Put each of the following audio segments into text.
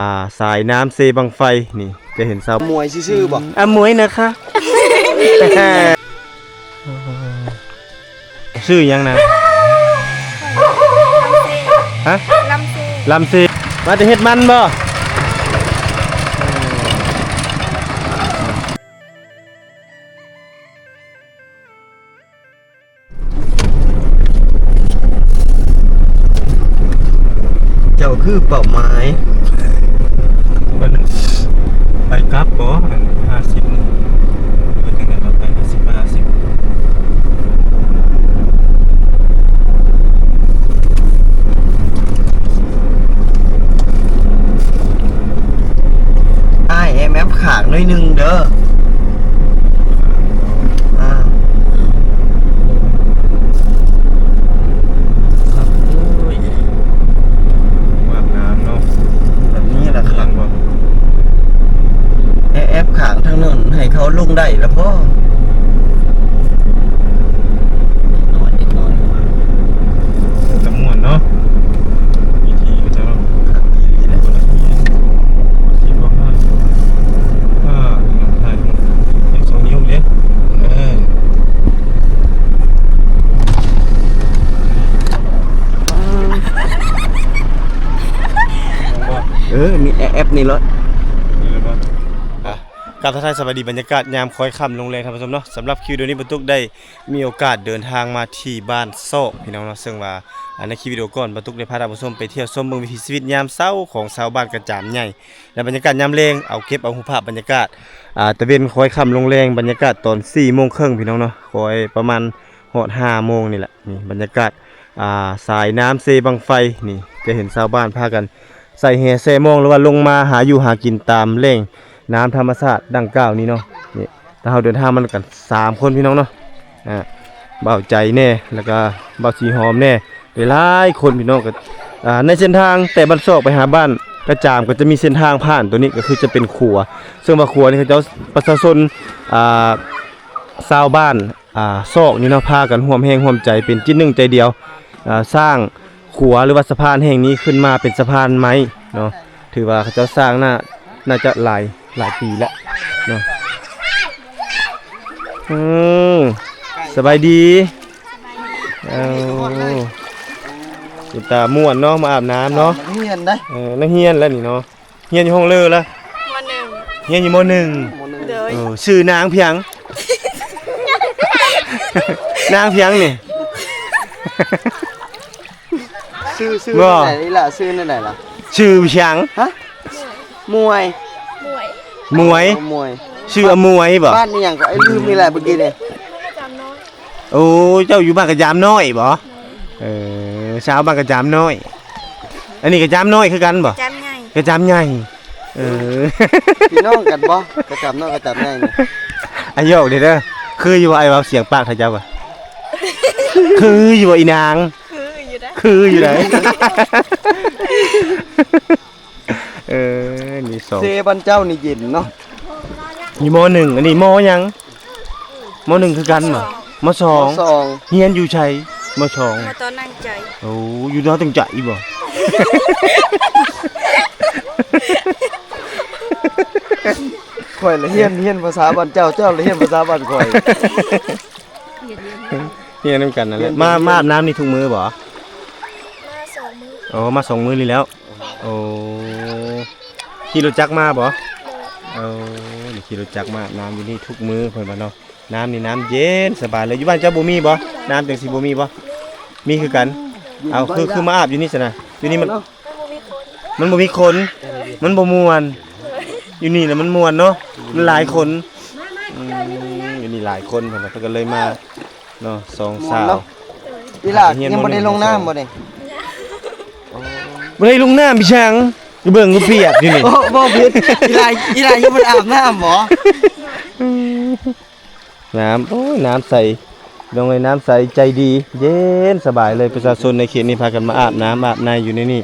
ອ່າ ສາຍນ້ຳເຊບັ້ງໄຟນີ້ ຈະເຫັນຊາວ ມວຍຊື່ໆບໍ່? ອາ ມວຍນະຄະ. ຊື່ຫຍັງນະ? ຮະ? ລຳເຊ. ມາແຕ່ເຮັດມັນບໍ່? ເຈົ້າຄືເປົ້າໝາຍ ມັນໄປກັບບໍ່? ອັນຫ້າສິບ ເປັນຈັ່ງໃດຕໍ່ໄປ? ຫ້າສິບ ຫ້າສິບ ອ້າຍ ແອບໆ ຂ້າງໜ້ອຍໜຶ່ງເດີ. ອາ ໂອ້ຍ ຫວາດນ້ຳເນາະ ແບບນີ້ລະຄັກ ແອບໆ ຂ້າງທາງນັ້ນໃຫ້ເຂົາລົງໄດ້ລະພໍ. ຕະມ່ວນເນາະ ວິທີເຂົາເຈົ້າ ທີ່ບໍ່ພາດ ອ່າ ຖ່າຍຮູບເປັນສອງນິ້ວເດ້ ເອີ ເອີ ມີແອບໆ ນີ້ເລີຍ ນີ້ເລີຍບໍ່? ອ່ະ ກາບທັກທາຍສະບາຍດີ ບັນຍາກາດຍາມຄ້ອຍຄ່ຳລົງແລງ ທ່ານຜູ້ຊົມເນາະ. ສຳລັບຄລິບວິດີໂອນີ້ ປາຕຸກໄດ້ມີໂອກາດເດີນທາງມາທີ່ບ້ານຊອກ ພີ່ນ້ອງເນາະ, ເຊິ່ງວ່າ ອ່າ ໃນຄລິບວິດີໂອກ່ອນ ປາຕຸກໄດ້ພາທ່ານຜູ້ຊົມໄປທ່ຽວຊົມເບິ່ງວິຖີຊີວິດຍາມເຊົ້າຂອງຊາວບ້ານກະຈາມໃຫຍ່ ແລະ ບັນຍາກາດຍາມແລງ. ເອົາເກັບເອົາຮູບພາບບັນຍາກາດ ອ່າ ຕາເວັນຄ້ອຍຄ່ຳລົງແລງ ບັນຍາກາດຕອນສີ່ໂມງເຄິ່ງ ພີ່ນ້ອງເນາະ, ຄ່ອຍປະມານຮອດຫ້າໂມງນີ້ແຫຼະ. ນີ້ບັນຍາກາດ ອ່າ ສາຍນ້ຳເຊບັ້ງໄຟນີ້ ຈະເຫັນຊາວບ້ານພາກັນໃສ່ແຫແຊມອງ ຫຼືວ່າລົງມາຫາຢູ່ຫາກິນຕາມແຫຼ່ງນ້ຳທຳມະຊາດດັ່ງກ່າວນີ້ເນາະ. ນີ້ ແຕ່ເຮົາເດີນທາງມານຳກັນສາມຄົນ ພີ່ນ້ອງເນາະ, ອ່າ ບ່າວໃຈແດ່ ແລ້ວກະບ່າວສີຫອມແດ່ ຫຼາຍໆ ຄົນ ພີ່ນ້ອງ. ກະ ອ່າ ໃນເສັ້ນທາງແຕ່ບ້ານຊອກໄປຫາບ້ານກະຈາມ ກະຈະມີເສັ້ນທາງຜ່ານໂຕນີ້ ກະຄືຈະເປັນຂົວ, ເຊິ່ງວ່າຂົວນີ້ເຂົາເຈົ້າ ປະຊາຊົນ ອ່າ ຊາວບ້ານ ອ່າ ຊອກນີ້ເນາະ ພາກັນຮ່ວມແຮງຮ່ວມໃຈເປັນຈິດໜຶ່ງໃຈດຽວ ອ່າ ສ້າງຂົວ ຫຼືວ່າສະພານແຫ່ງນີ້ຂຶ້ນມາເປັນສະພານໄມ້ເນາະ. ຖືວ່າເຂົາເຈົ້າສ້າງໜ້າ ໜ້າຈະຫຼາຍ ຫຼາຍປີແລ້ວເນາະ. ອືມ ສະບາຍດີ. ເອີ ເປັນຕາມ່ວນເນາະ ມາອາບນ້ຳເນາະ. ນັກຮຽນໄດ໋. ເອີ ນັກຮຽນແລ້ວນີ້ເນາະ. ຮຽນຢູ່ຫ້ອງເລີລະ? ມໍໜຶ່ງ. ຮຽນຢູ່ມໍໜຶ່ງ. ໂດຍ. ເອີ ຊື່ນາງພຽງ? ນາງພຽງນີ້? ຊື່ ຊື່ແນວໃດລະ? ຊື່ແນວໃດລະ? ຊື່ພຽງ? ຮະ? ມວຍ. ມວຍ. ມວຍ. ຊື່ອາມວຍບໍ? ບ້ານອີ່ຫຍັງກໍ ອ້າຍລືມນີ້ແຫຼະເມື່ອກີ້ນີ້. ໂອ້ ເຈົ້າຢູ່ບ້ານກະຈາມນ້ອຍບໍ? ເອີ ຊາວບ້ານກະຈາມນ້ອຍ. ອັນນີ້ກະຈາມນ້ອຍຄືກັນບໍ? ກະຈາມໃຫຍ່. ກະຈາມໃຫຍ່. ເອີ ພີ່ນ້ອງກັນບໍ? ກະຈາມນ້ອຍກະຈາມໃຫຍ່ນີ້. ອາ ຢອກເດີ ຄືຢູ່ບໍ່? ອ້າຍເວົ້າສຽງປາກເຂົາເຈົ້າກະ ຄືຢູ່ບໍ່ອີນາງ? ຄືຢູ່ໄດ໋. ຄືຢູ່ໄດ໋. ເອີ ນີ້ສອງ ເຊບ້ານເຈົ້ານີ້ເຢັນເນາະ. ຢູ່ມໍໜຶ່ງ ອັນນີ້ມໍຫຍັງ? ມໍໜຶ່ງຄືກັນບໍ? ມໍສອງ. ມໍສອງ. ຮຽນຢູ່ໃສ? ມໍສອງ. ມ.ຕ.ໜັງໃຈ. ໂອ້ ຢູ່ ຕ.ໜັງໃຈບໍ? ຂ້ອຍລະຮຽນ ຮຽນພາສາບ້ານເຈົ້າ ເຈົ້າລະຮຽນພາສາບ້ານຂ້ອຍ. ຮຽນນຳກັນນັ້ນແຫຼະ. ມາ ມາອາບນ້ຳນີ້ທຸກມື້ບໍ? ມາສອງມື້. ໂອ້ ມາສອງມື້ນີ້ແລ້ວ. ໂອ້ ຂີ່ລົດຈັກມາບໍ? ໂດຍ. ໂອ້ ຂີ່ລົດຈັກມາອາບນ້ຳຢູ່ນີ້ທຸກມື້ເພິ່ນວ່າເນາະ. ນ້ຳນີ້ນ້ຳເຢັນສະບາຍເລີຍ. ຢູ່ບ້ານເຈົ້າບໍ່ມີບໍ? ນ້ຳຈັ່ງຊີ້ບໍ່ມີບໍ? ມີຄືກັນ. ເອົາ ຄື ຄືມາອາບຢູ່ນີ້ຊັ້ນນະ? ຢູ່ນີ້ມັນ ມັນບໍ່ມີຄົນ ມັນບໍ່ມ່ວນ. ຢູ່ນີ້ລະມັນມ່ວນເນາະ ມັນຫຼາຍຄົນ. ອືມ ຢູ່ນີ້ຫຼາຍຄົນ ເພິ່ນ ເພິ່ນກະເລີຍມາເນາະ ສອງສາວ. ອີ່ຫຼ້າຍັງບໍ່ໄດ້ລົງນ້ຳບໍ່ນີ້? ບໍ່ໄດ້ລົງນ້ຳ ພີ່ຊ່າງ ເບິ່ງຢູ່ປຽກຢູ່ນີ້. ໂອ້ ບໍ່ຜິດ ອີ່ຫຼ້າ ອີ່ຫຼ້າຍັງບໍ່ໄດ້ອາບນ້ຳບໍ? ນ້ຳ ໂອ້ຍ ນ້ຳໃສ ນ້ອງເອີຍ ນ້ຳໃສ ໃຈດີ ເຢັນສະບາຍເລີຍ. ປະຊາຊົນໃນເຂດນີ້ພາກັນມາອາບນ້ຳອາບໃນຢູ່ໃນນີ້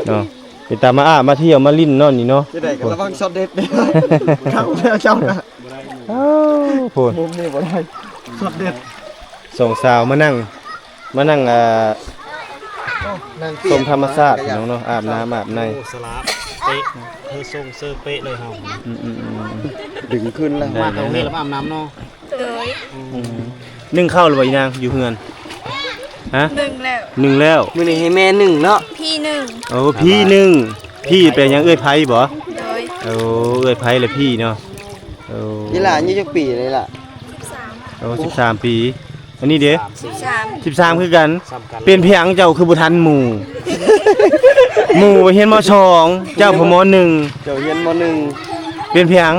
ເນາະ. ເປັນຕາມາອາບມາທ່ຽວມາຫຼິ້ນເນາະນີ້ເນາະ. ຈະໄດ້ກະລະວັງຊັອດເດັດເດ້. ຄັກແລ້ວເຈົ້ານະ. ເອົາ ໂພດ ມຸມນີ້ບໍ່ໄດ້ ຊັອດເດັດ. ສອງສາວມານັ່ງ ມານັ່ງ ອ່າ ຊົມທຳມະຊາດ ພີ່ນ້ອງເນາະ ອາບນ້ຳອາບໃນ. ໂອ້ ສະຫຼາດ ເຕະ ຄືສົ່ງເສີເປະເລີຍເຮົາ. ອືມໆໆ ດຶງຂຶ້ນແລ້ວ ມາຕອນນີ້ລະມາອາບນ້ຳເນາະ. ໂດຍ. ອືມ ໜຶ້ງເຂົ້າແລ້ວບໍ່ອີນາງ ຢູ່ເຮືອນ? ຮະ? ໜຶ້ງແລ້ວ ໜຶ້ງແລ້ວ. ມື້ນີ້ໃຫ້ແມ່ໜຶ້ງເນາະ ພີ່ໜຶ້ງ. ໂອ້ ພີ່ໜຶ້ງ ພີ່ແປຫຍັງ ເອື້ອຍໄພບໍ່? ໂດຍ. ໂອ້ ເອື້ອຍໄພແລະພີ່ເນາະ. ໂອ້ ອີຫຼ້າອາຍຸຈັກປີແລ້ວອີຫຼ້າ? ສິບສາມ. ໂອ້ ສິບສາມປີ. ອັນນີ້ເດ? ສິບສາມ ສິບສາມຄືກັນ. ເປັນຫຍັງເຈົ້າຄືບໍ່ທັນໝູ່? ໝູ່ໄປຮຽນ ມໍສອງ ເຈົ້າພໍ ມໍໜຶ່ງ. ເຈົ້າຮຽນ ມໍໜຶ່ງ. ເປັນຫຍັງ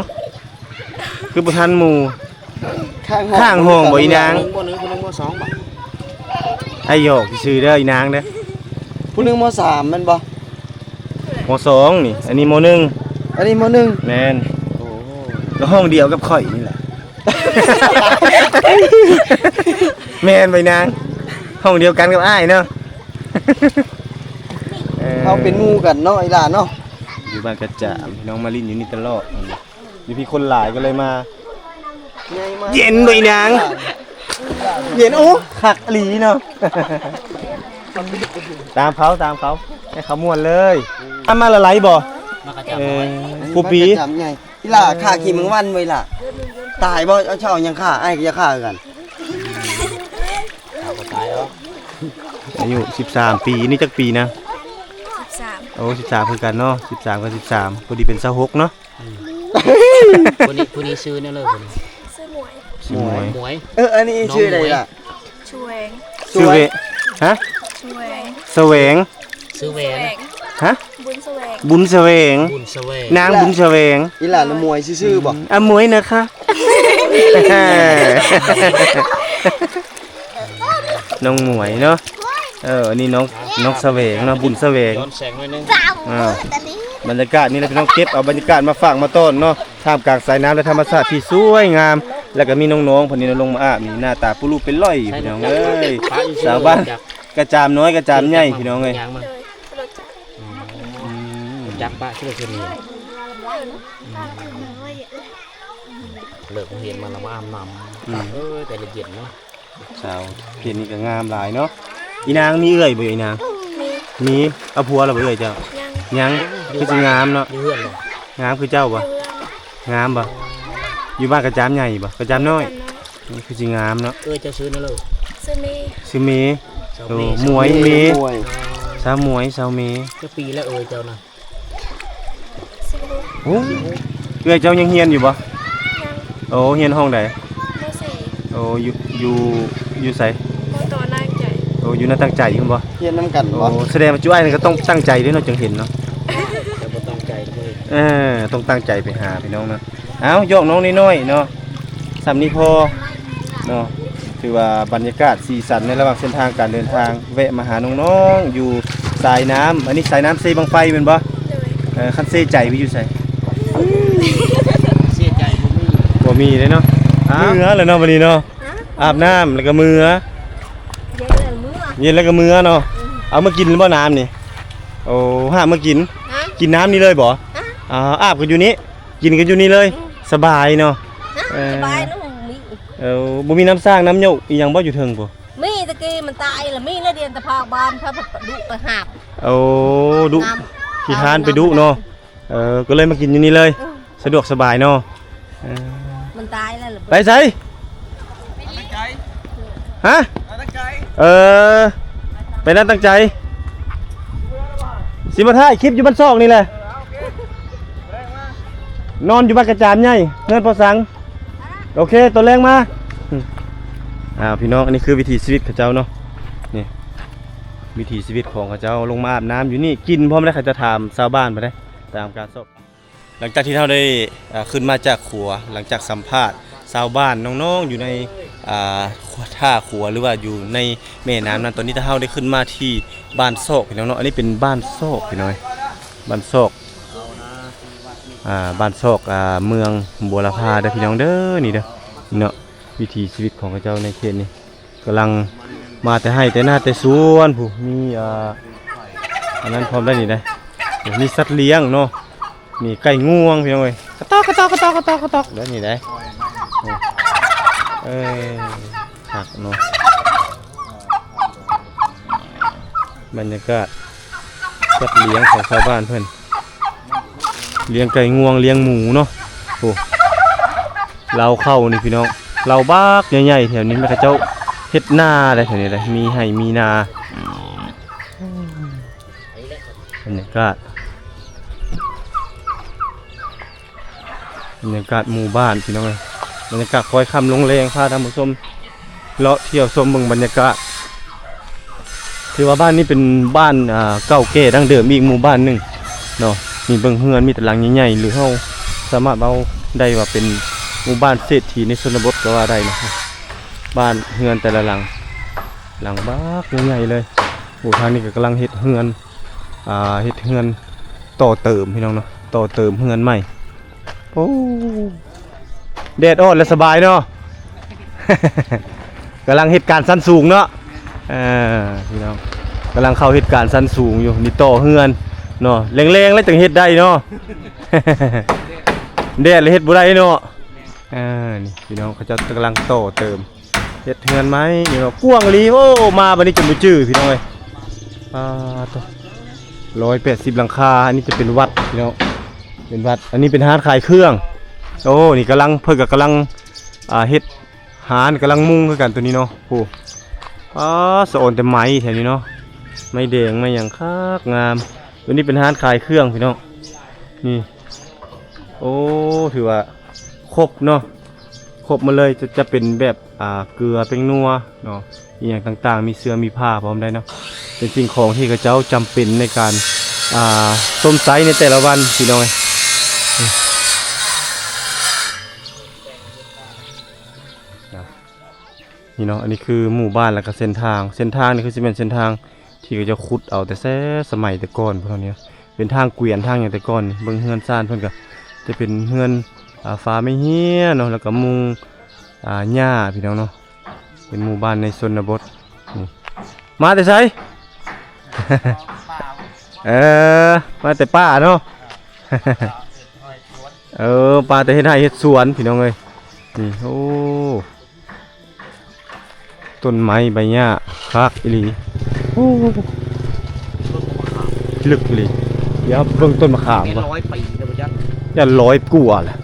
ຄືບໍ່ທັນໝູ່? ຂ້າງຫ້ອງ ຂ້າງຫ້ອງບໍ່ອີນາງ? ໝໍໜຶ່ງ ຜູ້ໜຶ່ງ ມໍສອງບໍ່? ອ້າຍຫຍອກຊື່ໆເດີອີນາງເດີ. ຜູ້ໜຶ່ງ ມໍສາມ ແມ່ນບໍ່? ມໍສອງນີ້ ອັນນີ້ ມໍໜຶ່ງ. ອັນນີ້ ມໍໜຶ່ງ. ແມ່ນ. ໂອ້ ກໍຫ້ອງດຽວກັບຂ້ອຍນີ້ແຫຼະ. ແມ່ນບໍ່ອີນາງ? ຫ້ອງດຽວກັນກັບອ້າຍເນາະ. ເອີ ເຮົາເປັນໝູ່ກັນເນາະ ອີຫຼ້າເນາະ. ຢູ່ບ້ານກະຈາມ ພີ່ນ້ອງມາຫຼິ້ນຢູ່ນີ້ຕະຫຼອດ. ຢູ່ພີ້ຄົນຫຼາຍກໍເລີຍມາ. ເຢັນບໍ່ອີນາງ? ເຢັນ. ໂອ້ ຄັກອີ່ຫຼີເນາະ. ຕາມເຂົາ ຕາມເຂົາ ໃຫ້ເຂົາມ່ວນເລີຍ. ອາ ມາລະໄລບໍ່? ເອີ ຄູ່ປີ. ອີຫຼ້າ ຂ້າຂີ້ແມງວັນບໍ່ອີຫຼ້າ? ຕາຍບໍ່? ເອົາ ເຈົ້າເອົາຫຍັງຂ້າ? ອ້າຍກໍຢາກຂ້າຄືກັນ. ອາຍຸສິບສາມປີ. ນີ້ຈັກປີນະ? ສິບສາມ. ໂອ້ ສິບສາມຄືກັນເນາະ. ສິບສາມກັບສິບສາມ ພໍດີເປັນຊາວຫົກເນາະ. ອືມ ຜູ້ນີ້ ຜູ້ນີ້ຊື່ແນວໃດ? ຜູ້ນີ້ຊື່ໝວຍ. ຊື່ໝວຍ. ໝວຍ ໝວຍ. ເອີ ອັນນີ້ຊື່ໃດລະ? ສະແຫວງ. ສະແຫວງ. ຮະ? ສະແຫວງ. ສະແຫວງ. ສະແຫວງ. ຮະ? ບຸນສະແຫວງ. ບຸນສະແຫວງ. ບຸນສະແຫວງ. ນາງບຸນສະແຫວງ. ອີຫຼ້ານະໝວຍຊື່ໆບໍ່? ອາ ໝວຍນະຄະ. ນ້ອງໝວຍເນາະ. ເອີ ອັນນີ້ນ້ອງ ນ້ອງສະແຫວງເນາະ ບຸນສະແຫວງ. ຍ້ອນແສງໜ້ອຍໜຶ່ງ. ອ້າວ ບັນຍາກາດນີ້ແຫຼະພີ່ນ້ອງ ເກັບເອົາບັນຍາກາດມາຝາກມາຕ້ອນເນາະ ທ່າມກາງສາຍນ້ຳ ແລະ ທຳມະຊາດທີ່ສວຍງາມ ແລ້ວກໍມີນ້ອງໆເພິ່ນນີ້ລົງມາອາບນີ້ ໜ້າຕາປຸລຸເປັນຮ້ອຍ ພີ່ນ້ອງເອີຍ. ຊາວບ້ານກະຈາມນ້ອຍກະຈາມໃຫຍ່ ພີ່ນ້ອງເອີຍ. ອືມ ຈັກປະຊິເລີກເຮັດນີ້ ເລີກຮຽນມາລະມາອາບນ້ຳ. ອືມ ເອີ ແຕ່ລະເຢັນເນາະ. ສາວເຂດນີ້ກໍງາມຫຼາຍເນາະ. ອີນາງມີເອື້ອຍບໍ່ ອີນາງ? ມີ. ມີ. ເອົາຜົວແລ້ວບໍ່ເອື້ອຍເຈົ້າ? ຍັງ. ຍັງ. ຄືຊິງາມເນາະ. ຢູ່ເຮືອນບໍ່? ງາມຄືເຈົ້າບໍ່? ຢູ່ເຮືອນ. ງາມບໍ່? ຢູ່ບ້ານກະຈາມໃຫຍ່ບໍ່? ກະຈາມນ້ອຍ. ກະຈາມນ້ອຍ. ຄືຊິງາມເນາະ. ເອື້ອຍເຈົ້າຊື່ແນວເລີ? ຊື່ເມ. ຊື່ເມ. ສາວເມ. ໂອ້ ໝວຍເມ. ສາວໝວຍ ສາວເມ. ຈັກປີແລ້ວເອື້ອຍເຈົ້ານະ? ສິບຫົກ. ໂອ້ ເອື້ອຍເຈົ້າຍັງຮຽນຢູ່ບໍ່? ຍັງ. ໂອ້ ຮຽນຫ້ອງໃດ? ມໍສີ່. ໂອ້ ຢູ່ ຢູ່ ຢູ່ໃສ? ມໍຕໍ່ນາຕັ້ງໃຈ. ໂອ້ ຢູ່ນາຕັ້ງໃຈພຸ້ນບໍ່? ຮຽນນຳກັນບໍ່? ໂອ້ ສະແດງວ່າຈຸອ້າຍນີ້ກໍຕ້ອງຕັ້ງໃຈເດ້ເນາະ ຈຶ່ງເຫັນເນາະ. ແຕ່ບໍ່ຕັ້ງໃຈບໍ່ເຫັນ. ເອີ ຕ້ອງຕັ້ງໃຈໄປຫາພີ່ນ້ອງເນາະ. ເອົ້າ ຢອກນ້ອງນ້ອຍໆເນາະ. ສ່ຳນີ້ພໍເນາະ. ຖືວ່າບັນຍາກາດສີສັນໃນລະຫວ່າງເສັ້ນທາງການເດີນທາງ ແວະມາຫານ້ອງໆຢູ່ສາຍນ້ຳ. ອັນນີ້ສາຍນ້ຳເຊບັ້ງໄຟແມ່ນບໍ່? ໂດຍ. ເອີ ຄັນເຊໃຈໄປຢູ່ໃສ? ເຊໃຈບໍ່ມີ ບໍ່ມີເດ້ເນາະ. ເມືອແລ້ວເນາະບັດນີ້ເນາະ. ອາບນ້ຳແລ້ວກໍເມືອ. ເຢັນແລ້ວເມືອ ເຢັນແລ້ວກໍເມືອເນາະ. ອືມ ເອົາມາກິນບໍ່ນ້ຳນີ້? ໂອ້ ຫາມາກິນ. ຮະ? ກິນນ້ຳນີ້ເລີຍບໍ່? ຮະ? ອາ ອາບກັນຢູ່ນີ້ ກິນກັນຢູ່ນີ້ເລີຍ. ອືມ ສະບາຍເນາະ. ຮະ? ເອີ ສະບາຍເນາະ. ມີ ເອີ ບໍ່ມີນ້ຳສ້າງນ້ຳໂຍກອີ່ຫຍັງບໍ່ຢູ່ເທິງພຸ້ນ? ມີ ແຕ່ກີ້ມັນຕາຍລະ ມີແລ້ວ ດຽວແຕ່ພາກບ້ານ ພາດຸໄປຫາບ. ໂອ້ ດຸ ຂີ້ຄ້ານໄປດຸເນາະ. ເອີ ກໍເລີຍມາກິນຢູ່ນີ້ເລີຍ. ເອີ ສະດວກສະບາຍເນາະ. ເອີ ມັນຕາຍແລ້ວລະ. ໄປໃສ? ຮະ? ເອີ ໄປນາຕັ້ງໃຈ ຊິມາຖ່າຍຄລິບຢູ່ບ້ານຊອກນີ້ແຫຼະ. ນອນຢູ່ບ້ານກະຈາມໃຫຍ່ ເຮືອນພໍ່ສັງ. ໂອເຄ ຕອນແລງມາ. ອືມ ອ້າວ ພີ່ນ້ອງ ອັນນີ້ຄືວິຖີຊີວິດເຂົາເຈົ້າເນາະ. ນີ້ ວິຖີຊີວິດຂອງເຂົາເຈົ້າ ລົງມາອາບນ້ຳຢູ່ນີ້ ກິນພ້ອມໄດ້. ຂ້າຈະຖາມຊາວບ້ານໄປໄດ້ ຕາມການສອບ ຫຼັງຈາກທີ່ເຮົາໄດ້ ເອີ ຂຶ້ນມາຈາກຂົວ ຫຼັງຈາກສຳພາດຊາວບ້ານນ້ອງໆຢູ່ໃນ ອ່າ ທ່າຂົວ ຫຼືວ່າຢູ່ໃນແມ່ນ້ຳນັ້ນ ຕອນນີ້ເຮົາໄດ້ຂຶ້ນມາທີ່ບ້ານຊອກ ພີ່ນ້ອງເນາະ. ອັນນີ້ເປັນບ້ານຊອກ ພີ່ນ້ອງເອີຍ ບ້ານຊອກ ອ່າ ບ້ານຊອກ ອ່າ ເມືອງບົວລະພາເດີພີ່ນ້ອງເດີ. ນີ້ເດີເນາະ ວິຖີຊີວິດຂອງເຂົາເຈົ້າໃນເຂດນີ້ ກຳລັງມາແຕ່ໄຮ່ແຕ່ນາແຕ່ສວນພຸ້ນ ມີ ອ່າ ອັນນັ້ນພ້ອມໄດ້ນີ້ໄດ໋ ມີສັດລ້ຽງເນາະ ມີໄກ່ງວງພີ່ນ້ອງເອີຍ ກະຕອກ ກະຕອກ ກະຕອກ ກະຕອກ ກະຕອກ ແບບນີ້ໄດ໋. ໂອ້ ເອີ ຄັກເນາະ ບັນຍາກາດສັດລ້ຽງຂອງຊາວບ້ານເພິ່ນ. ລ້ຽງໄກ່ງວງລ້ຽງໝູເນາະ. ໂອ້ ເລົ້າເຂົ້ານີ້ພີ່ນ້ອງ ເລົ້າບັກໃຫຍ່ໆ ແຖວນີ້ແມ່ນເຂົາເຈົ້າເຮັດນາໄດ໋ ແຖວນີ້ໄດ໋ ມີໄຮ່ມີນາ. ບັນຍາກາດ ບັນຍາກາດໝູ່ບ້ານພີ່ນ້ອງເອີຍ ບັນຍາກາດຄ້ອຍຄ່ຳລົງແລງ ພາທ່ານຜູ້ຊົມເລາະທ່ຽວຊົມເບິ່ງບັນຍາກາດ. ຖືວ່າບ້ານນີ້ເປັນບ້ານ ອ່າ ເກົ່າແກ່ດັ້ງເດີມອີກໝູ່ບ້ານໜຶ່ງເນາະ. ມີເບິ່ງເຮືອນ ມີແຕ່ຫຼັງໃຫຍ່ໆ ຫຼືເຮົາສາມາດເວົ້າໄດ້ວ່າເປັນໝູ່ບ້ານເສດຖີໃນຊົນນະບົດກໍວ່າໄດ້ເນາະ. ບ້ານເຮືອນແຕ່ລະຫຼັງ ຫຼັງບັກໃຫຍ່ໆເລີຍ. ໂອ້ ທາງນີ້ກໍກຳລັງເຮັດເຮືອນ ອ່າ ເຮັດເຮືອນຕໍ່ເຕີມພີ່ນ້ອງເນາະ ຕໍ່ເຕີມເຮືອນໃໝ່. ໂອ້ ແດດອອກແລ້ວສະບາຍເນາະ ກຳລັງເຮັດການຊັ້ນສູງເນາະ. ເອີ ພີ່ນ້ອງ ກຳລັງເຂົ້າເຮັດການຊັ້ນສູງຢູ່ ນີ້ຕໍ່ເຮືອນເນາະ. ແລງໆແລ້ວຈັ່ງເຮັດໄດ້ເນາະ ແດດແລ້ວເຮັດບໍ່ໄດ້ເນາະ. ເອີ ນີ້ພີ່ນ້ອງ ເຂົາເຈົ້າກຳລັງຕໍ່ເຕີມ ເຮັດເຮືອນໃໝ່ນີ້ເນາະ ກວ້າງອີ່ຫຼີ. ໂອ້ ມາບັດນີ້ຈົນບໍ່ຈື່ພີ່ນ້ອງເອີຍ. ປາດໂທ້ ຮ້ອຍແປດສິບຫຼັງຄາ. ອັນນີ້ຈະເປັນວັດພີ່ນ້ອງ ເປັນວັດ. ອັນນີ້ເປັນຮ້ານຂາຍເຄື່ອງ. ໂອ້ ນີ້ກຳລັງ ເພິ່ນກໍກຳລັງ ອ່າ ເຮັດຮ້ານ ກຳລັງມຸງຄືກັນໂຕນີ້ເນາະ. ໂອ້ ປາດ ສະອອນແຕ່ໄມ້ແຖວນີ້ເນາະ ໄມ້ແດງໄມ້ຫຍັງຄັກງາມ. ໂຕນີ້ເປັນຮ້ານຂາຍເຄື່ອງພີ່ນ້ອງ ນີ້. ໂອ້ ຖືວ່າຄົບເນາະ ຄົບໝົດເລີຍ ຈະ ຈະເປັນແບບ ອ່າ ເກືອ ແປ້ງນົວເນາະ ອີ່ຫຍັງຕ່າງໆ ມີເສື້ອມີຜ້າພ້ອມໄດ້ເນາະ. ເປັນສິ່ງຂອງທີ່ເຂົາເຈົ້າຈຳເປັນໃນການ ອ່າ ຊົມໃຊ້ໃນແຕ່ລະວັນພີ່ນ້ອງ. ນີ້ເນາະ ອັນນີ້ຄືໝູ່ບ້ານ ແລ້ວກໍເສັ້ນທາງ ເສັ້ນທາງນີ້ຄືຊິແມ່ນເສັ້ນທາງ ທີ່ເຂົາເຈົ້າຂຸດເອົາແຕ່ແສສະໄໝແຕ່ກ່ອນພຸ້ນເນາະ. ເປັນທາງກວຽນທາງຫຍັງແຕ່ກ່ອນ. ເບິ່ງເຮືອນຊານເພິ່ນກໍຈະເປັນເຮືອນ ອ່າ ຝາໄມ້ເຮ້ຍເນາະ ແລ້ວກໍມຸງ ອ່າ ຫຍ້າພີ່ນ້ອງເນາະ. ເປັນໝູ່ບ້ານໃນຊົນນະບົດ. ນີ້ ມາແຕ່ໃສ? ເອີ ມາແຕ່ປ່າເນາະ. ເອີ ມາແຕ່ເຮັດໄຮ່ເຮັດສວນພີ່ນ້ອງເອີຍ. ນີ້ ໂອ້ ຕົ້ນໄມ້ໃບຫຍ້າຄັກອີ່ຫຼີ. ໂອ້ ລຶກອີ່ຫຼີ. ດຽວເບິ່ງຕົ້ນມະຂາມກ່ອນ. ເຈັດຮ້ອຍປີແລ້ວບໍ່ຈັກ ຢ່າ ຮ້ອຍກວ່າລະ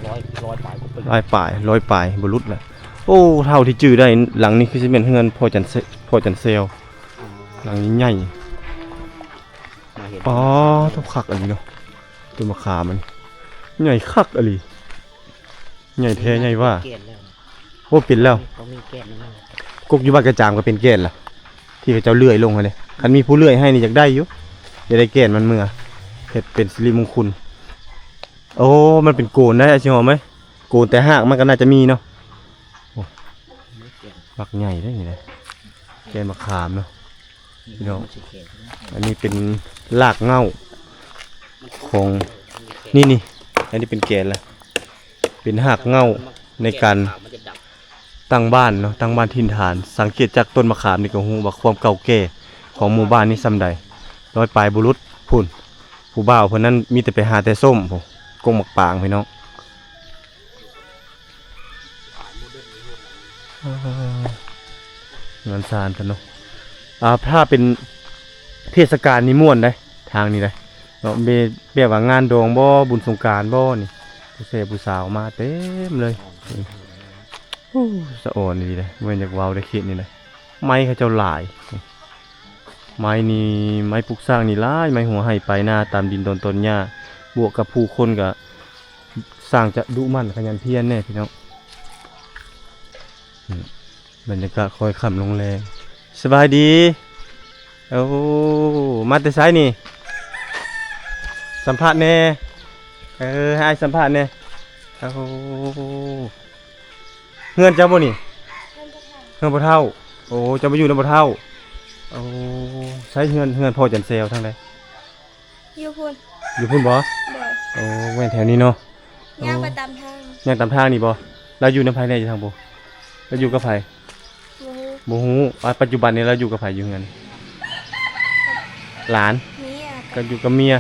ຮ້ອຍ ຮ້ອຍປາຍກວ່າປີ ຮ້ອຍປາຍ ຮ້ອຍປາຍບໍ່ຫຼຸດລະ. ໂອ້ ເທົ່າທີ່ຈື່ໄດ້ ຫຼັງນີ້ຄືຊິແມ່ນເຮືອນພໍ່ຈັນເຊ ພໍ່ຈັນແຊວ ຫຼັງໃຫຍ່. ມາເຫັນ ອໍ ໂທ້ ຄັກອີ່ຫຼີເນາະ. ຕົ້ນມະຂາມມັນໃຫຍ່ຄັກອີ່ຫຼີ ໃຫຍ່ແທ້ໃຫຍ່ວ່າ. ແກ່ນແລ້ວ ໂອ້ ເປັນແລ້ວ ຕ້ອງມີແກ່ນນຳ. ກົກຢູ່ບ້ານກະຈາມກໍເປັນແກ່ນລະ ທີ່ເຂົາເຈົ້າເລື່ອຍລົງຫັ້ນເດ້. ຄັນມີຜູ້ເລື່ອຍໃຫ້ນີ້ຢາກໄດ້ຢູ່ ຢາກໄດ້ແກ່ນມັນເມືອ ເຮັດເປັນສິລິມຸງຄຸນ. ໂອ້ ມັນເປັນໂກນໄດ໋ ອາຊິຫອມເອີຍ. ໂກນແຕ່ຮາກມັນກໍໜ້າຈະມີເນາະ. ໂອ້ ບັກໃຫຍ່ເດ້ນີ້ນະ ແກ່ນມະຂາມເນາະ. ພີ່ນ້ອງ ອັນນີ້ເປັນຮາກເຫງົ້າຂອງ ນີ້ໆ ອັນນີ້ເປັນແກ່ນລະ ເປັນຮາກເຫງົ້າໃນການຕັ້ງບ້ານເນາະ ຕັ້ງບ້ານຖິ່ນຖານ. ສັງເກດຈາກຕົ້ນມະຂາມນີ້ກໍຮູ້ວ່າຄວາມເກົ່າແກ່ຂອງໝູ່ບ້ານນີ້ສ່ຳໃດ. ຮ້ອຍປາຍບໍ່ຫຼຸດ. ພຸ້ນ ຜູ້ບ່າວເພິ່ນນັ້ນມີແຕ່ໄປຫາແຕ່ສົ້ມພຸ້ນ ກົກໝາກປາງ ພີ່ນ້ອງ. ເອີ ເຮືອນຊານເພິ່ນເນາະ. ອ່າ ຖ້າເປັນເທດສະການນີ້ມ່ວນເດ້ ທາງນີ້ເດ້ເນາະ. ແບບ ແບບວ່າງານດອງບໍ ບຸນສົງການບໍນີ້ ຜູ້ແຊຜູ້ສາວມາເຕັມເລີຍ. ໂອ້ ສະອອນອີ່ຫຼີເດ້ ບໍ່ແມ່ນຢາກເວົ້າເດ້ ເຂດນີ້ນະ. ໄມ້ເຂົາເຈົ້າຫຼາຍ ໄມ້ນີ້ ໄມ້ປຸກສ້າງນີ້ຫຼາຍ ໄມ້ຫົວໄຮ່ປາຍນາ ຕາມດິນດອນຕອນຫຍ້າ ບວກກັບຜູ້ຄົນກໍຊ່າງຈະດຸໝັ່ນຂະຫຍັນພຽນແດ່ພີ່ນ້ອງ. ອືມ ບັນຍາກາດຄ້ອຍຄ່ຳລົງແລງ. ສະບາຍດີ. ໂອ້ ມາແຕ່ໃສນີ້? ສຳພາດແດ່. ເອີ ໃຫ້ອ້າຍສຳພາດແດ່. ໂອ້ ເຮືອນເຈົ້າບໍ່ນີ້? ເຮືອນພໍ່ເຖົ້າ. ໂອ້ ເຈົ້າມາຢູ່ນຳພໍ່ເຖົ້າ. ໂອ້ ໃສເຮືອນ ເຮືອນພໍ່ຈັນແຊວທາງໃດ? ຢູ່ພຸ້ນ. ຢູ່ພຸ້ນບໍ່? ໂດຍ. ໂອ້ ແມ່ນແຖວນີ້ເນາະ. ຍ່າງໄປຕາມທາງ. ຍ່າງຕາມທາງນີ້ບໍ່? ລາວຢູ່ນຳໃຜແດ່ ຢູ່ທາງຜູ້? ລາວຢູ່ກັບໃຜ? ບໍ່ຮູ້. ບໍ່ຮູ້. ອາ ປັດຈຸບັນນີ້ລາວຢູ່ກັບໃຜຢູ່ເຮືອນ? ຫຼານ? ເມຍ. ກໍຢູ່ກັບເມຍ.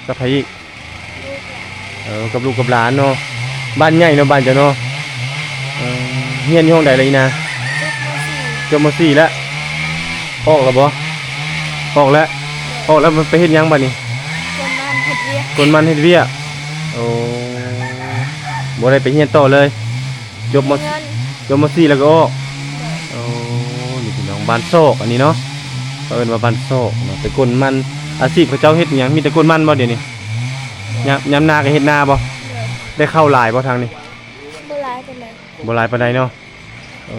ກັບໃຜອີກ? ລູກຫຼານ. ເອີ ກັບລູກກັບຫຼານເນາະ. ບ້ານໃຫຍ່ເນາະ ບ້ານເຈົ້າເນາະ. ເອີ ຮຽນຢູ່ຫ້ອງໃດລະອີ່ນາ? ຈົບ ມ.ສີ່ ແລ້ວ. ອອກແລ້ວບໍ່? ອອກແລ້ວ. ອອກແລ້ວມັນໄປເຮັດຫຍັງບັດນີ້? ເປັນບ້ານເຮັດ ກົນມັນເຮັດວຽກ. ໂອ້ ບໍ່ໄດ້ໄປຮຽນຕໍ່ເລີຍ? ຈົບ ມ.ສີ່ ແລ້ວກໍອອກ. ໂອ້ ນີ້ພີ່ນ້ອງ ບ້ານຊອກອັນນີ້ເນາະ ເຂົາເອີ້ນວ່າບ້ານຊອກເນາະ. ໄປກົນມັນ ອາຊີບເຂົາເຈົ້າເຮັດຫຍັງ? ມີແຕ່ກົນມັນບໍ່ດຽວນີ້? ຍາມ ຍາມນາກໍເຮັດນາບໍ່? ໄດ້ເຂົ້າຫຼາຍບໍ່ທາງນີ້? ບໍ່ຫຼາຍປານໃດ. ບໍ່ຫຼາຍປານໃດເນາະ. ໂອ້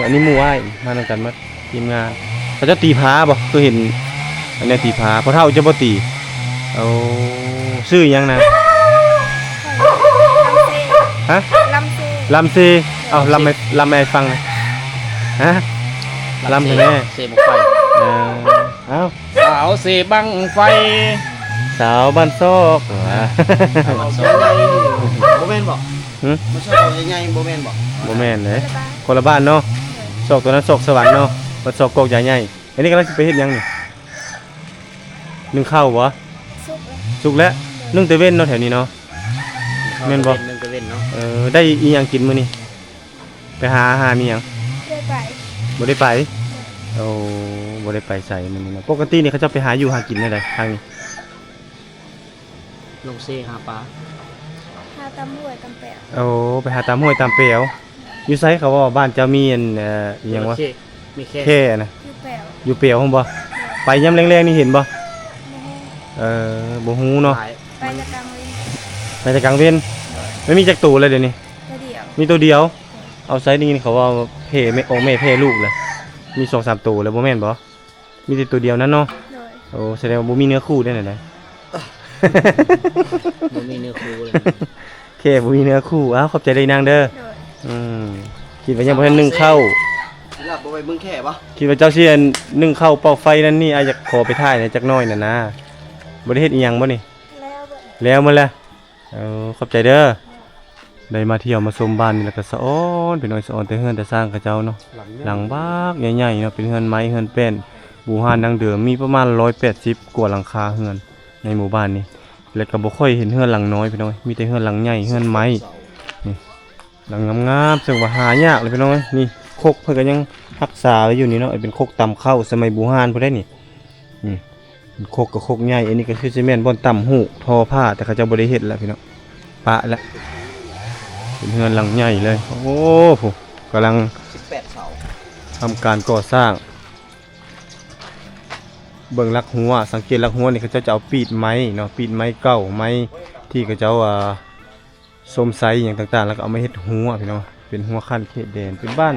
ອັນນີ້ໝູ່ອ້າຍມານຳກັນໝົດ ທີມງານ. ເຂົາເຈົ້າຕີຜາບໍ່? ຄືເຫັນອັນນີ້ຕີຜາ. ພໍ່ເຖົ້າເຈົ້າບໍ່ຕີ? ໂອ້ ຊື່ຫຍັງນະ? ຮະ? ລຳເຊ. ເອົ້າ ລຳໃຫ້ ລຳໃຫ້ຟັງໜ່ອຍ. ຮະ? ລຳໃຫ້ແດ່. ເຊບັ້ງໄຟ. ເອີ ເອົ້າ ສາວເຊບັ້ງໄຟ ສາວບ້ານຊອກ. ເວົ້າໃຫຍ່ໆ ບໍ່ແມ່ນບໍ່? ຫື? ມັນຊອກເວົ້າໃຫຍ່ໆ ບໍ່ແມ່ນບໍ່? ບໍ່ແມ່ນເດ້ ຄົນລະບ້ານເນາະ. ຊອກຕົວນັ້ນຊອກສະຫວັນເນາະ ເພິ່ນຊອກກອກໃຫຍ່. ອັນນີ້ກຳລັງຊິໄປເຮັດຫຍັງນີ້? ໜຶ້ງເຂົ້າບໍ່? ສຸກແລ້ວ ສຸກແລ້ວ. ໜຶ້ງແຕ່ເວັນເນາະ ແຖວນີ້ເນາະ. ແມ່ນບໍ່? ໜຶ້ງແຕ່ເວັນເນາະ. ເອີ ໄດ້ອີ່ຫຍັງກິນມື້ນີ້? ໄປຫາອາຫານອີ່ຫຍັງ? ບໍ່ໄດ້ໄປ. ບໍ່ໄດ້ໄປ? ໂອ້ ບໍ່ໄດ້ໄປໃສມື້ນີ້ເນາະ. ປົກກະຕິນີ້ເຂົາເຈົ້າໄປຫາຢູ່ຫາກິນແນວໃດທາງນີ້? ລົງເຊຫາປາ ຫາຕາມຫ້ວຍຕາມແປວ. ໂອ້ ໄປຫາຕາມຫ້ວຍຕາມແປວ. ຢູ່ໃສ? ເຂົາເວົ້າວ່າບ້ານເຈົ້າມີອັນ ເອີ ອີ່ຫຍັງວະ? ມີແຄ ມີແຄ ແຄນະ. ຢູ່ແປວ ຢູ່ແປວພຸ້ນບໍ່? ໂດຍ. ໄປຍາມແລງໆນີ້ເຫັນບໍ່? ບໍ່ຮູ້. ເອີ ບໍ່ຮູ້ເນາະ. ໄປແຕ່ກາງເວັນ ໄປແຕ່ກາງເວັນ. ໂດຍ. ມັນມີຈັກໂຕແລ້ວດຽວນີ້? ໂຕດຽວ. ມີໂຕດຽວ. ໂດຍ. ເອົາໃສ ໄດ້ຍິນເຂົາວ່າແຜ່ແມ່ ອອກແມ່ແຜ່ລູກແລ້ວ ມີສອງສາມໂຕແລ້ວ ບໍ່ແມ່ນບໍ່? ມີແຕ່ໂຕດຽວນັ້ນເນາະ. ໂດຍ. ໂອ້ ສະແດງວ່າບໍ່ມີເນື້ອຄູ່ໄດ້ນະ. ບໍ່ມີເນື້ອຄູ່ເລີຍ ແຄ່ບໍ່ມີເນື້ອຄູ່. ອ້າວ ຂອບໃຈເດີນາງເດີ. ໂດຍ. ອືມ ຄິດວ່າຍັງບໍ່ທັນໜຶ້ງເຂົ້າ ຊິລາບບໍ່ໄປເບິ່ງແຄ່ບໍ່? ຄິດວ່າເຈົ້າຊິອັນໜຶ້ງເຂົ້າເປົ່າໄຟນັ້ນນີ້ ອ້າຍຢາກຂໍໄປຖ່າຍແດ່ຈັກໜ້ອຍນັ້ນນະ. ບໍ່ໄດ້ເຮັດອີ່ຫຍັງບໍ່ນີ້? ແລ້ວໝົດແລ້ວ. ເອີ ຂອບໃຈເດີ. ໄດ້ມາທ່ຽວມາຊົມບ້ານນີ້ແລ້ວກໍສະອອນ ພີ່ນ້ອງ ສະອອນແຕ່ເຮືອນແຕ່ຊານເຂົາເຈົ້າເນາະ. ຫຼັງບັກໃຫຍ່ໆເນາະ ເປັນເຮືອນໄມ້ເຮືອນແປ້ນບູຮານດັ້ງເດີມ ມີປະມານຮ້ອຍແປດສິບກວ່າຫຼັງຄາເຮືອນໃນໝູ່ບ້ານນີ້. ແລ້ວກໍບໍ່ຄ່ອຍເຫັນເຮືອນຫຼັງນ້ອຍ ພີ່ນ້ອງ ມີແຕ່ເຮືອນຫຼັງໃຫຍ່ ເຮືອນໄມ້. ນີ້ ຫຼັງງາມໆ ເຊິ່ງວ່າຫາຍາກເລີຍ ພີ່ນ້ອງເອີຍ. ນີ້ຄົກເພິ່ນກໍຍັງຮັກສາໄວ້ຢູ່ນີ້ເນາະ ເປັນຄົກຕຳເຂົ້າສະໄໝບູຮານພຸ້ນເດ້ນີ້. ນີ້ເປັນຄົກກໍຄົກໃຫຍ່. ອັນນີ້ກໍຄືຊິແມ່ນບ່ອນຕຳຫູກ ທໍຜ້າ ແຕ່ເຂົາເຈົ້າບໍ່ໄດ້ເຮັດແລ້ວພີ່ນ້ອງ ປະແລ້ວ. ເປັນເຮືອນຫຼັງໃຫຍ່ເລີຍ. ໂອ້ ຜູ້ກຳລັງ ສິບແປດເສົາ ທຳການກໍ່ສ້າງ. ເບິ່ງຫຼັກຮົ້ວ ສັງເກດຫຼັກຮົ້ວນີ້ ເຂົາເຈົ້າຈະເອົາປີດໄມ້ເນາະ ປີດໄມ້ເກົ່າ ໄມ້ທີ່ເຂົາເຈົ້າ ອ່າ ຊົມໄຊຫຍັງຕ່າງໆ ແລ້ວກໍເອົາມາເຮັດຮົ້ວ ພີ່ນ້ອງ. ເປັນຮົ້ວຂັ້ນເຂດແດນ ເປັນບ້ານ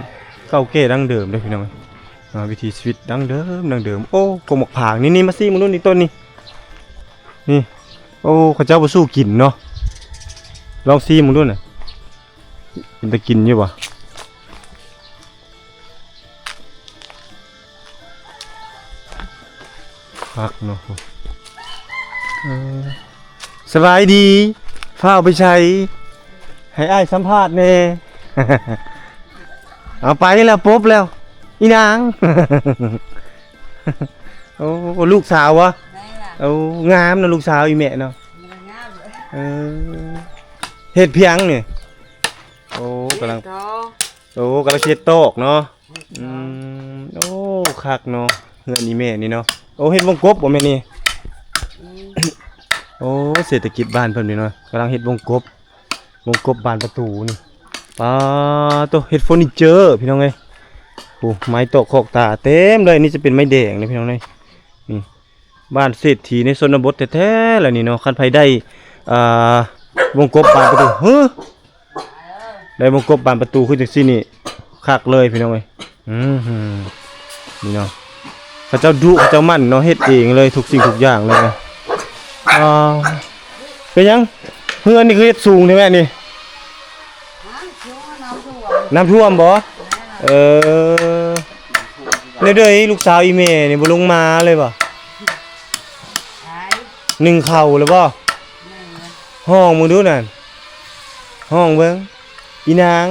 ເກົ່າແກ່ດັ້ງເດີມເດ້ ພີ່ນ້ອງເອີຍ. ອ່າ ວິຖີຊີວິດດັ້ງເດີມ ດັ້ງເດີມ. ໂອ້ ກົກໝາກຜາງ ນີ້ໆ ມາຊີມເບິ່ງດູນີ້ ຕົ້ນນີ້ ນີ້. ໂອ້ ເຂົາເຈົ້າບໍ່ສູ້ກິນເນາະ. ລອງຊີມເບິ່ງດູນະ ເປັນຕາກິນຢູ່ບໍ່? ຄັກເນາະ. ເອີ ສະບາຍດີ. ຟ້າວໄປໃສ? ໃຫ້ອ້າຍສຳພາດແດ່. ເອົາໄປແລ້ວ ປົບແລ້ວ ອີນາງ. ໂອ້ ລູກສາວຫວາ? ແມ່ນລະ. ໂອ້ ງາມເນາະ ລູກສາວອີແມ່ເນາະ. ງາມເລີຍ. ເອີ ເຮັດພຽງນີ້. ໂອ້ ກຳລັງ ໂອ້ ກຳລັງເຮັດຕອກເນາະ. ອືມ ໂອ້ ຄັກເນາະ ເຮືອນອີແມ່ນີ້ເນາະ. ໂອ້ ເຮັດວົງກົບບໍ່ແມ່ນີ້? ອືມ ໂອ້ ເສດຖະກິດບ້ານເພິ່ນນີ້ເນາະ ກຳລັງເຮັດວົງກົບ ວົງກົບບານປະຕູນີ້. ປາໂຕ ເຮັດເຟີນິເຈີ ພີ່ນ້ອງເອີຍ. ໂອ້ ໄມ້ຕອກຄອກຕາເຕັມເລີຍ. ນີ້ຈະເປັນໄມ້ແດງເດ້ ພີ່ນ້ອງເອີຍ. ນີ້ ບ້ານເສດຖີໃນຊົນນະບົດແທ້ໆ ລະນີ້ເນາະ. ຄັນໃຜໄດ້ ອ່າ ວົງກົບບານປະຕູ ເຮີ ໄດ້ວົງກົບບານປະຕູຄືຈັ່ງຊີ້ນີ້ ຄັກເລີຍ ພີ່ນ້ອງເອີຍ. ອືມ ນີ້ເນາະ ເຂົາເຈົ້າດຸ ເຂົາເຈົ້າໝັ່ນເນາະ ເຮັດເອງເລີຍ ທຸກສິ່ງທຸກຢ່າງເລີຍ. ອ່າ ເປັນຫຍັງ ເຮືອນນີ້ຄືເຮັດສູງແທ້ແມ່ນີ້? ນ້ຳຖ້ວມບໍ່? ເອີ ແນວໃດ ລູກສາວອີແມ່ນີ້ບໍ່ລົງມາເລີຍບໍ່? ໜຶ້ງເຂົ້າແລ້ວບໍ່? ຮ້ອງເບິ່ງດູນັ້ນ ຮ້ອງເບິ່ງ ອີນາງ.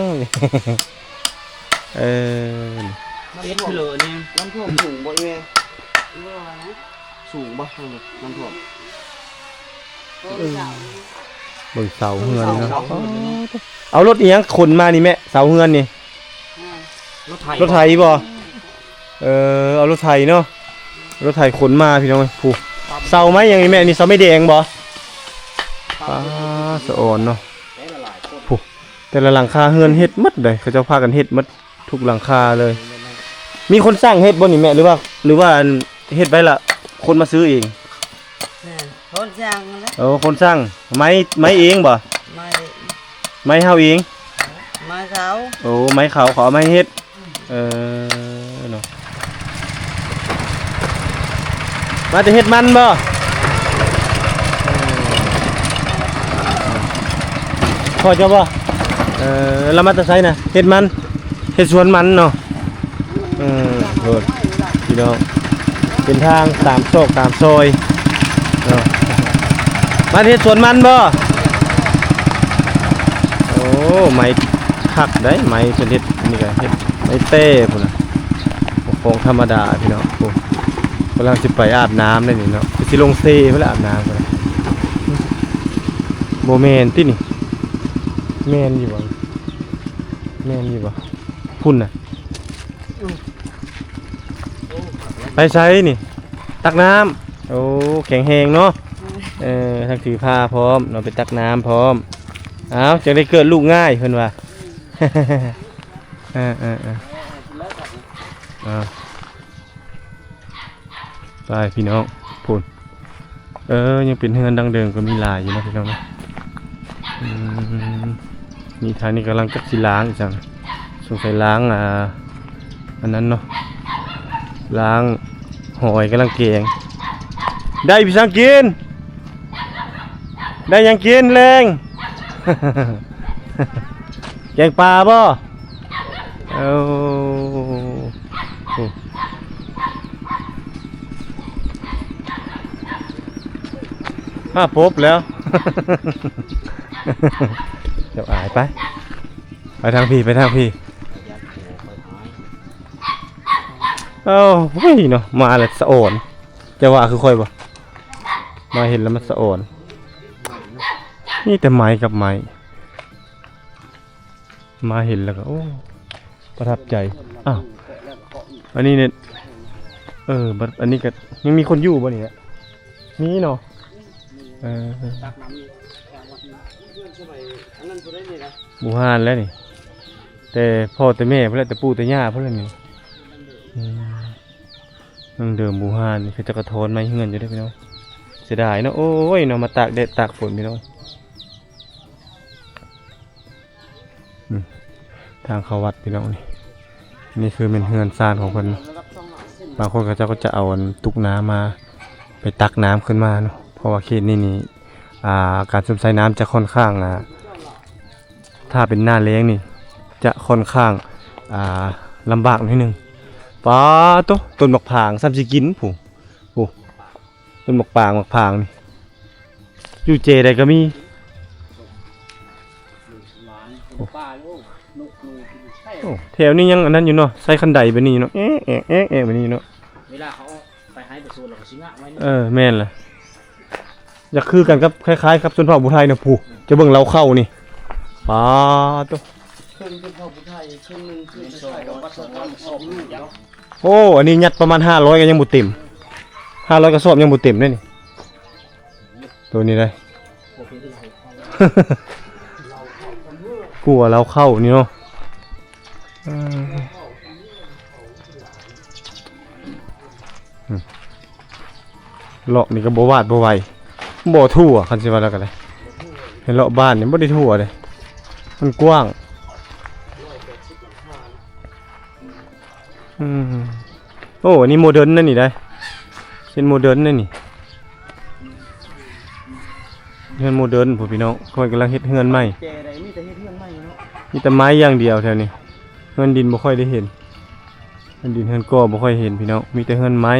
ເອີ ເຮັດເລີນີ້ ນ້ຳຖ້ວມສູງບໍ່ອີແມ່? ສູງບໍ່ ນ້ຳຖ້ວມ? ເອີ ເບິ່ງເສົາເຮືອນເນາະ. ເອົາລົດອີຫຍັງຂົນມານີ້ແມ່ ເສົາເຮືອນນີ້? ອືມ ລົດໄຖ ລົດໄຖບໍ່? ເອີ ເອົາລົດໄຖເນາະ ລົດໄຖຂົນມາ ພີ່ນ້ອງເອີຍ. ຜູ້ ເສົາໄມ້ຫຍັງນີ້ແມ່? ນີ້ເສົາໄມ້ແດງບໍ່? ປ້າ ສະອອນເນາະ ຜູ້ ແຕ່ລະຫຼັງຄາເຮືອນເຮັດໝົດເດ້ ເຂົາເຈົ້າພາກັນເຮັດໝົດທຸກຫຼັງຄາເລີຍ. ມີຄົນຊ່າງເຮັດບໍ່ນີ້ແມ່ ຫຼືວ່າ ຫຼືວ່າອັນເຮັດໄວ້ລະຄົນມາຊື້ເອງ? ແມ່ນ ຄົນຊ່າງນັ້ນແຫຼະ. ໂອ້ ຄົນຊ່າງ ໄມ້ ໄມ້ເອງບໍ່? ໄມ້ ໄມ້ເຮົາເອງ? ໄມ້ເຂົາ. ໂອ້ ໄມ້ເຂົາ ເຂົາເອົາມາໃຫ້ເຮັດ. ເອີ ເນາະ ມາແຕ່ເຮັດມັນບໍ່? ພໍ່ເຈົ້າບໍ່? ເອີ ລາວມາແຕ່ໃສນະ? ເຮັດມັນ ເຮັດສວນມັນເນາະ. ເອີ ໂທດ ພີ່ນ້ອງ ເປັນທາງຕາມຊອກຕາມຊອຍເນາະ. ມາແຕ່ເຮັດສວນມັນບໍ່? ໂອ້ ໄມ້ຄັກໄດ໋ ໄມ້ເພິ່ນເຮັດ ອັນນີ້ກໍເຮັດໄມ້ແຕ້ພຸ້ນນະ ບໍ່ຂອງທຳມະດາພີ່ນ້ອງ. ໂອ້ ກຳລັງຊິໄປອາບນ້ຳໄດ໋ນີ້ເນາະ ຄືຊິລົງເຊພຸ້ນລະ ອາບນ້ຳພຸ້ນນະ. ບໍ່ແມ່ນຕິນີ້? ແມ່ນຢູ່ບໍ່? ແມ່ນຢູ່ບໍ່? ພຸ້ນນະ ອືມ ໄປໃສນີ້? ຕັກນ້ຳ. ໂອ້ ແຂງແຮງເນາະ. ເອີ ທັງຖືພາພ້ອມເນາະ ໄປຕັກນ້ຳພ້ອມ. ອ້າວ ຈັ່ງໄດ້ເກີດລູກງ່າຍເພິ່ນວ່າ. ເອີໆໆ ອ້າວ ໄປພີ່ນ້ອງ ພຸ້ນ. ເອີ ຍັງເປັນເຮືອນດັ້ງເດີມກໍມີຫຼາຍຢູ່ເນາະ ພີ່ນ້ອງເນາະ. ອືມ ນີ້ທາງນີ້ກຳລັງຈັກຊິລ້າງອີ່ຫຍັງ ສົງໄສລ້າງ ອ່າ ອັນນັ້ນເນາະ ລ້າງຫອຍ ກຳລັງແກງ. ໄດ້ພີ່ສັງກິນ ໄດ້ຫຍັງກິນແລງ? ແກງປາບໍ່? ໂອ້ ໂອ້ ພາປົບແລ້ວ ເຈົ້າອາຍໄປ ໄປທາງພີ້ ໄປທາງພີ້. ເອົ້າ ໂອ້ຍເນາະ ມາແລ້ວສະອອນ ເຈົ້າວ່າຄືຂ້ອຍບໍ່? ມາເຫັນແລ້ວມັນສະອອນ ມີແຕ່ໄມ້ກັບໄມ້. ມາເຫັນແລ້ວກໍ ໂອ້ ປະທັບໃຈ. ອ້າວ ອັນນີ້ນີ້ ເອີ ບັດ ອັນນີ້ກໍຍັງມີຄົນຢູ່ບໍ່ນີ້? ມີເນາະ. ເອີ ບູຮານແລ້ວນີ້ ແຕ່ພໍ່ແຕ່ແມ່ພຸ້ນແຫຼະ ແຕ່ປູ່ແຕ່ຍ່າພຸ້ນແຫຼະນີ້. ອືມ ດັ່ງເດີມບູຮານນີ້ ເຂົາເຈົ້າກໍຖອນໄມ້ເຮືອນຢູ່ເດ້ພີ່ນ້ອງ. ເສຍດາຍເນາະ ໂອ້ຍເນາະ ມາຕາກແດດຕາກຝົນພີ່ນ້ອງ. ອືມ ທາງເຂົ້າວັດພີ່ນ້ອງນີ້ ນີ້ຄືແມ່ນເຮືອນຊານຂອງເພິ່ນ. ບາງຄົນເຂົາເຈົ້າກໍຈະເອົາອັນຕຸກນ້ຳມາ ໄປຕັກນ້ຳຂຶ້ນມາເນາະ ເພາະວ່າເຂດນີ້ນີ້ ອ່າ ການຊົມໃຊ້ນ້ຳຈະຂ້ອນຂ້າງ ອ່າ ຖ້າເປັນໜ້າແລ້ງນີ້ ຈະຂ້ອນຂ້າງ ອ່າ ລຳບາກໜ້ອຍໜຶ່ງ. ປາໂຕ ຕົ້ນໝາກຜາງສ່ຳຊິກິນພຸ້ນ ໂອ້ ຕົ້ນໝາກປາງ ໝາກຜາງນີ້ ຢູ່ເຈໃດກໍມີ. ໂອ້ ແຖວນີ້ຍັງອັນນັ້ນຢູ່ເນາະ ໃຊ້ຄັນໄດແບບນີ້ເນາະ ແອະໆໆແບບນີ້ເນາະ. ເວລາເຂົາອອກໄປໄຮ່ໄປສວນ ແລ້ວກໍຊິງະໄວ້. ເອີ ແມ່ນລະ ຢາກຄືກັນກັບ ຄ້າຍໆກັບຊົນເຜົ່າຜູ້ໄທນະ. ຜູ້ ຈະເບິ່ງເລົ້າເຂົ້ານີ້ ປາໂຕ ເຄິ່ງຊົນເຜົ່າຜູ້ໄທ ເຄິ່ງໜຶ່ງຄື ໂອ້ ອັນນີ້ຍັດປະມານຫ້າຮ້ອຍກໍຍັງບໍ່ເຕັມ ຫ້າຮ້ອຍກະສອບຍັງບໍ່ເຕັມເດ້ນີ້. ໂຕນີ້ໄດ໋ ກົວເລົ້າເຂົ້ານີ້ເນາະ. ເອີ ອືມ ເລາະນີ້ກໍບໍ່ຫວາດບໍ່ໄຫວ ບໍ່ທົ່ວ ຄັນຊິວ່າແລ້ວກໍໄດ້. ໃຫ້ເລາະບ້ານນີ້ບໍ່ໄດ້ທົ່ວເດ້ ມັນກວ້າງ. ອືມ ໂອ້ ອັນນີ້ໂມເດີນນະນີ້ໄດ໋ ເປັນໂມເດີນນະນີ້ ເຮືອນໂມເດີນພຸ້ນພີ່ນ້ອງ ເພິ່ນກຳລັງເຮັດເຮືອນໃໝ່. ແຕ່ໃດມີແຕ່ເຮັດເຮືອນໃໝ່ເນາະ ມີແຕ່ໄມ້ຢ່າງດຽວແຖວນີ້ ເຮືອນດິນບໍ່ຄ່ອຍໄດ້ເຫັນ ເຮືອນດິນເຮືອນກໍ່ບໍ່ຄ່ອຍເຫັນພີ່ນ້ອງ ມີແຕ່ເຮືອນໄມ້.